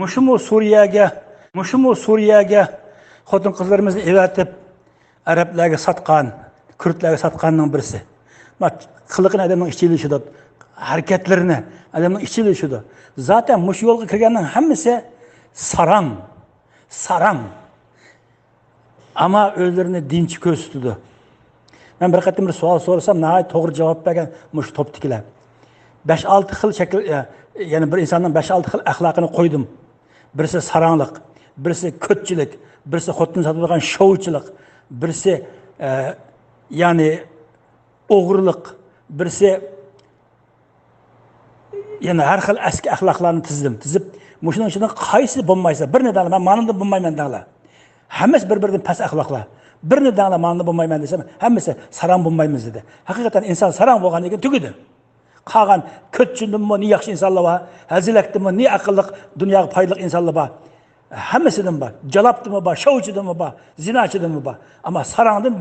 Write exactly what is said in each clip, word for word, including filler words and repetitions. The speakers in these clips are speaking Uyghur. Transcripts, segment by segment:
مۇشۇمۇ سۈرىيەگە، مۇشۇمۇ سۈرىيەگە خوتۇن قىزلىرىمىزنى ئەۋەتىپ، ئەرەبلەرگە ساتقان، كۈردلەرگە ساتقاننىڭ بىرسى. ما قىلىقىنى ئادەمنىڭ ئىچى ئېلىشىدۇ، ھەرىكەتلىرىنى ئادەمنىڭ ئىچى ئېلىشىدۇ. زاتەن مۇشۇ يولغا كىرگەننىڭ ھەممىسى ساراڭ، ساراڭ. ئەمما ئۆزلىرىنى دىنچى كۆرسىتىدۇ. مەن بىر قېتىم بىر سوئال سورىسام، ناھايىتى توغرا جاۋاب بەرگەن مۇشۇ توپتىكىلەر. بەش-ئالتە خىل شەكىل، يەنى بىر ئىنساننىڭ بەش-ئالتە خىل ئەخلاقىنى قويدۇم. بىرسى ساراڭلىق، بىرسى كۆتچىلىك، بىرسى خوتۇن ساتىدىغان شوۋچىلىق، بىرسى، ئە، يەنى ئوغرىلىق، بىرسى يەنە ھەر خىل ئەسكى ئەخلاقلارنى تىزدىم. تىزىپ، مۇشۇنىڭ ئىچىدىن قايسى بولمايسا، بىرنى دەڭلار، مەن مانىڭدىن بولمايمەن دەڭلار. ھەممىسى بىر-بىرىدىن پەس ئەخلاقلار. بىرنى دەڭلار، مانىڭدىن بولمايمەن دېسەم، ھەممىسى ساراڭ بولمايمىز دېدى. ھەقىقەتەن ئىنسان ساراڭ بولغاندىن كېيىن تۈگىدى. قالغان كۆتچىدىنمۇ نى ياخشى ئىنسانلار بار، ھەزىلەكتىنمۇ نى ئەقىللىق، دۇنياغا پايدىلىق ئىنسانلار بار. ھەممىسىدىن بار. جالاپتىنمۇ بار، شوۋچىدىنمۇ بار، زىناچىدىنمۇ بار. ئەمما ساراڭدىن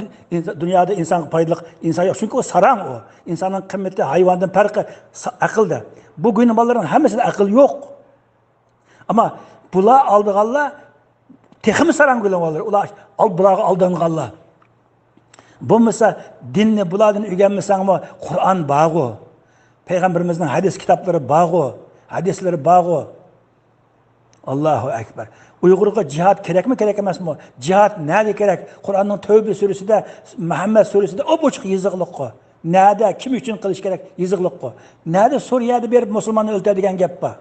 دۇنيادا ئىنسانغا پايدىلىق ئىنسان يوق. چۈنكى ئۇ ساراڭ ئۇ. ئىنساننىڭ قىممىتى ھايۋاندىن پەرقى سا-، ئەقىلدە. بۇ گۇينىڭ بالىلىرىنىڭ ھەممىسىدە ئەقىل يوق. ئەمما بۇلار ئالدىغانلار تېخىمۇ ساراڭ گۇينىڭ بالىلىرى. ئۇلار ئال-، بۇلارغا ئالدانغانلار. بولمىسا دىننى بۇلاردىن ئۆگەنمىسەڭمۇ قۇرئان بارغۇ. پەيغەمبىرىمىزنىڭ ھەدىس كىتابلىرى بارغۇ. ھەدىسلىرى بارغۇ. ئاللاھۇ ئەكبەر. ئۇيغۇرغا جىھاد كېرەكمۇ، كېرەك ئەمەسمۇ؟ جىھاد نەدە كېرەك؟ قۇرئاننىڭ تەۋبە سۈرىسىدە، مۇھەممەد سۈرىسىدە ئوپئوچۇق يېزىقلىققۇ. نەدە، كىم ئۈچۈن قىلىش كېرەك؟ يېزىقلىققۇ. نەدە سۈرىيەدە بېرىپ مۇسۇلماننى ئۆلتۈر دېگەن گەپ بار؟